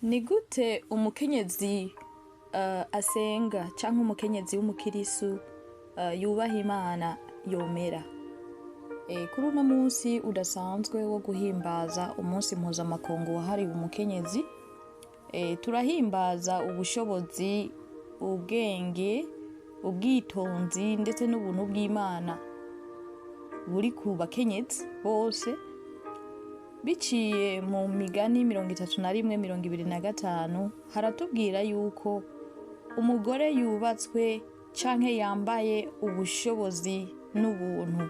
Ni gute umukenyezi asenga canke umukenyezi w'umukirisu yubaha Imana yomera? Kuri uno munsi udasanzwe wo guhimbaza umunsi mpuzamakungu wahariwe umukenyezi, turahimbaza ubushobozi, ubwenge, ubwitonzi ndetse n'ubuntu bw'Imana buri ku bakenyezi bose, biciye mu migani 31:25 haratubwira yuko umugore yubatswe canke yambaye ubushobozi n'ubuntu,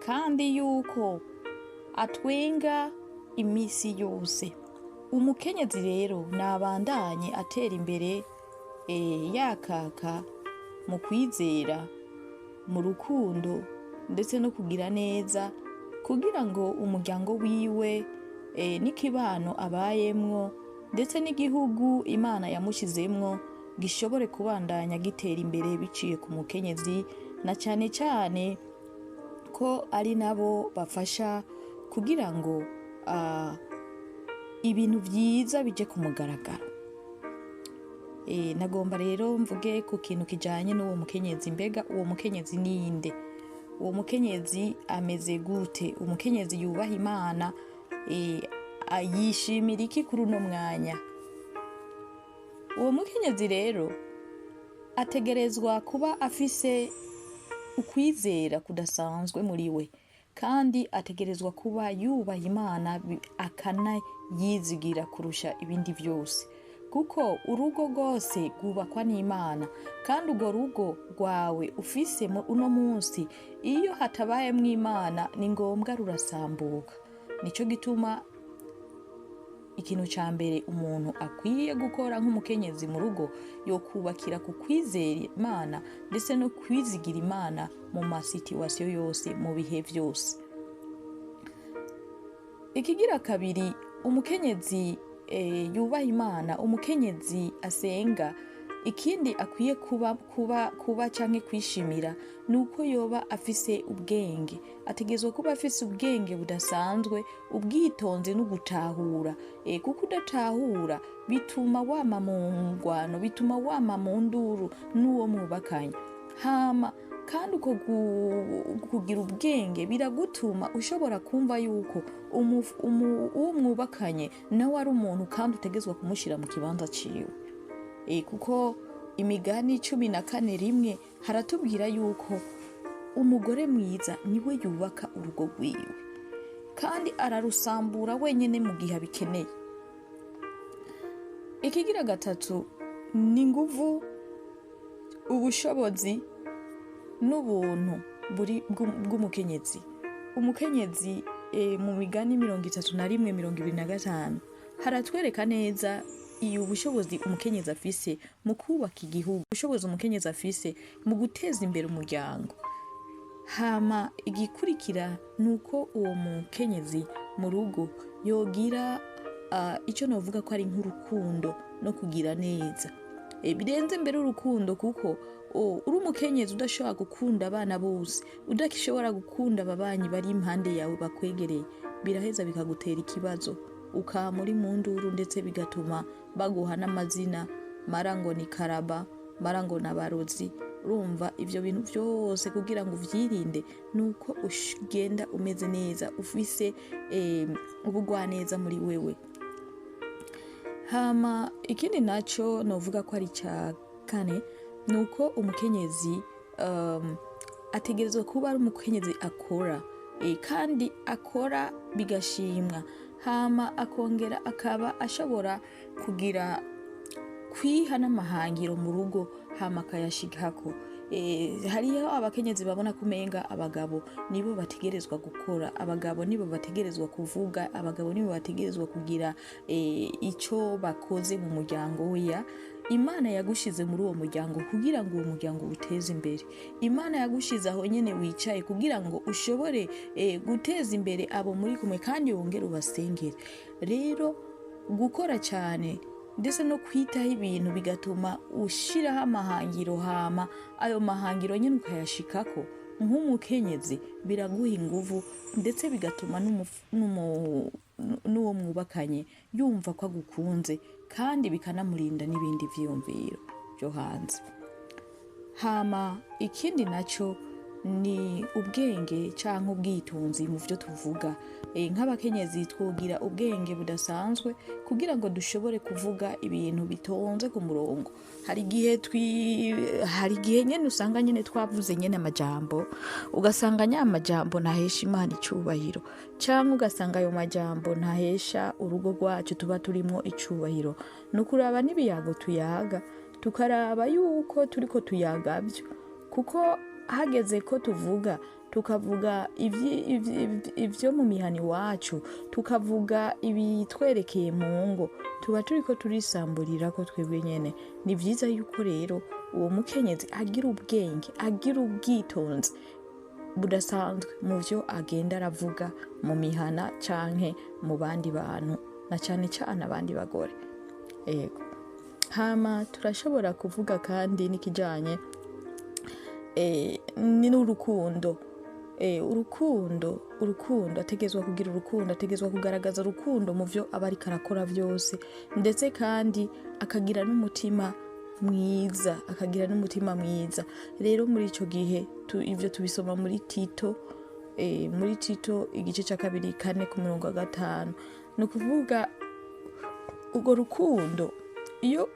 kandi yuko atwenga imisi yose. Umukenyezi rero nabandanye atera imbere, yakaka mu kwizera, mu rukundo ndetse no kugira neza, kugira ngo umuryango wiwe, n'ikibano abayemwo ndetse n'igihugu Imana yamushizemwo gishobore kubandanya gitera imbere biciye ku mukenyezi, na cane cane ko ari nabo bafasha kugira ngo ibintu vyiza bije ku mugaragaro. Nagomba rero mvuge ku kintu kijanye n'uwo mukenyezi. Mbega uwo mukenyezi ninde? Uwo mukenyezi ameze gute? Umukenyezi yubaha Imana, yishimira iki kuri uno mwanya? Uwo mukenyezi rero ategerezwa kuba afise ukwizera kudasanzwe muri we, kandi ategerezwa kuba yubaha Imana akanayizigira kurusha ibindi vyose, kuko urugo rwose rwubakwa n'Imana, kandi urwo rugo rwawe ufise uno munsi, iyo hatabayemwo Imana ni ngombwa rurasambuka. Nico gituma ikintu ca mbere umuntu akwiye gukora nk'umukenyezi mu rugo, yokubakira ku kwizera Imana ndetse no kwizigira Imana mu masituwasiyo yose, mu bihe vyose. Ikigira kabiri, umukenyezi yubaha Imana, umukenyezi asenga, ikindi akwiye kuba canke kwishimira nuko yoba afise ubwenge. Ategerezwa kuba afise ubwenge budasanzwe, ubwitonzi no gutahura. Kuko udatahura bituma wama mu ngwano, bituma wama mu nduru n'uwo mwubakanye. Hama kandi uko kugira ubwenge biragutuma ushobora kumva yuko uwo mwubakanye nawe ari umuntu, kandi utegerezwa kumushira mu kibanza ciwe. Kuko imigani 14:1 haratubwira yuko umugore mwiza niwe yubaka urugo rwiwe, kandi ararusambura wenyene mu gihe abikeneye. Ikigira gatatu ni inguvu, ubushobozi n'ubuntu buri bw'umukenyezi. Umukenyezi, mu migani 31:25 haratwereka neza iyo ubushobozi umukenyezi afise mu kubaka igihugu, ubushobozi umukenyezi afise mu guteza imbere umuryango. Hama igikurikira nuko uwo mukenyezi mu rugo yogira ico novuga ko ari nk'urukundo no kugira neza. Birenze mbere urukundo, kuko uri umukenyezi udashobora gukunda abana bose, udashobora gukunda ababanyi bari impande yawe bakwegereye, biraheza bikagutera ikibazo, ukaba muri mu nduru, ndetse bigatuma baguha n'amazina, mara ngo ni karaba, mara ngo n'abarozi. Urumva ivyo bintu vyose kugira ngo uvyirinde nuko ugenda umeze neza, ufise ubugwaneza muri wewe. Hama ikindi naco novuga ko ari ica kane, nuko umukenyezi ategerezwa kuba ari umukenyezi akora, kandi akora bigashimwa. Hama akongera akaba ashobora kugira kwiha n'amahangiro mu rugo, hama akayashikako. Hariho abakenyezi babona ko umenga abagabo nibo bategerezwa gukora, abagabo nibo bategerezwa kuvuga, abagabo nibo bategerezwa kugira ico bakoze mu muryango. Weya, Imana yagushize muri uwo muryango kugira ngo uwo muryango uwuteze imbere. Imana yagushize aho nyene wicaye kugira ngo ushobore guteza imbere abo muri kumwe, kandi wongere ubasengere. Rero gukora cyane ndetse no kwitaho ibintu bigatuma ushiraho amahangiro, hama ayo mahangiro nyene ukayashikako nk'umukenyezi, biraguha inguvu ndetse bigatuma n'uwo mwubakanye yumva ko agukunze, kandi bikanamurinda n'ibindi vyiyumviro byo hanze. Hama ikindi naco ni ubwenge canke ubwitonzi mu vyo tuvuga. Nk'abakenyezi twogira ubwenge budasanzwe kugira ngo dushobore kuvuga ibintu bitonze ku murongo. Hari igihe nyene usanga nyene twavuze nyene amajambo, ugasanga nya majambo ntahesha Imana icubahiro, canke ugasanga ayo majambo ntahesha urugo rwacu tuba turimwo icubahiro. Ni ukuraba n'ibiyago tuyaga, tukaraba yuko turiko tuyaga vyo, kuko hageze ko tuvuga, tukavuga ivyo mu mihana iwacu, tukavuga ibitwerekeye mu ngo, tuba turiko turisamburira ko twebwe nyene. Ni vyiza yuko rero uwo mukenyezi agira ubwenge, agira ubwitonzi budasanzwe mu vyo agenda aravuga mu mihana canke mu bandi bantu, na cane cane abandi bagore. Ego. Hama turashobora kuvuga kandi n'ikijanye ni n'urukundo. Urukundo, ategezwa kugira urukundo, ategezwa kugaragaza urukundo mu vyo aba ariko arakora vyose, ndetse kandi akagira n'umutima mwiza, akagira n'umutima mwiza. Rero muri ico gihe ivyo tubisoma muri Tito, muri Tito igice ca 2 4 ku murongo wa 5. Ni ukuvuga urwo rukundo iyo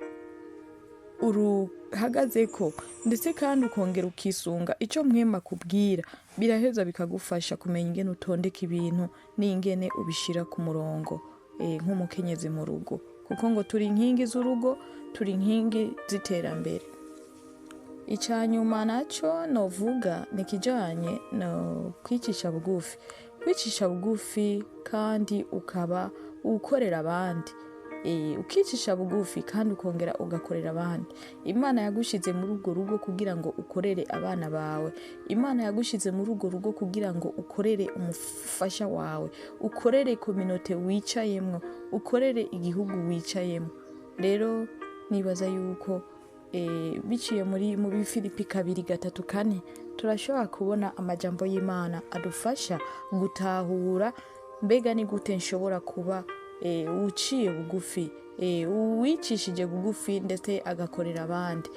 uruhagazeko, ndetse kandi ukongera ukisunga ico Mpwemu akubwira, biraheza bikagufasha kumenya ingene utondeka ibintu n'ingene ubishira ku murongo, nk'umukenyezi mu rugo, kuko ngo turi inkingi z'urugo, turi inkingi z'iterambere. Ica nyuma naco novuga ni ikijanye no kwicisha bugufi. Kwicisha bugufi kandi ukaba ukorera abandi. Ukicisha bugufi kandi ukongera ugakorera abandi. Imana yagushize muri urwo rugo kugira ngo ukorere abana bawe. Imana yagushize muri urwo rugo kugira ngo ukorere umufasha wawe, ukorere communauté wicayemwo, ukorere igihugu wicayemwo. Rero nibaza yuko biciye mu Bifilipi 2 3 4, turashobora kubona amajambo y'Imana adufasha gutahura mbega ni gute nshobora kuba uciye bugufi, uwicishije bugufi ndetse agakorera abandi.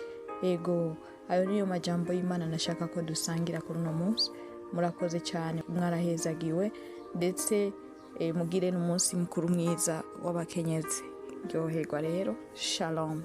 Ego, ayo niyo majambo y'Imana nashaka ko dusangira kuri uno munsi. Murakoze cyane, mwarahezagiwe, ndetse mugire n'umunsi mukuru mwiza w'abakenyezi. Ryoherwa rero. Shalom.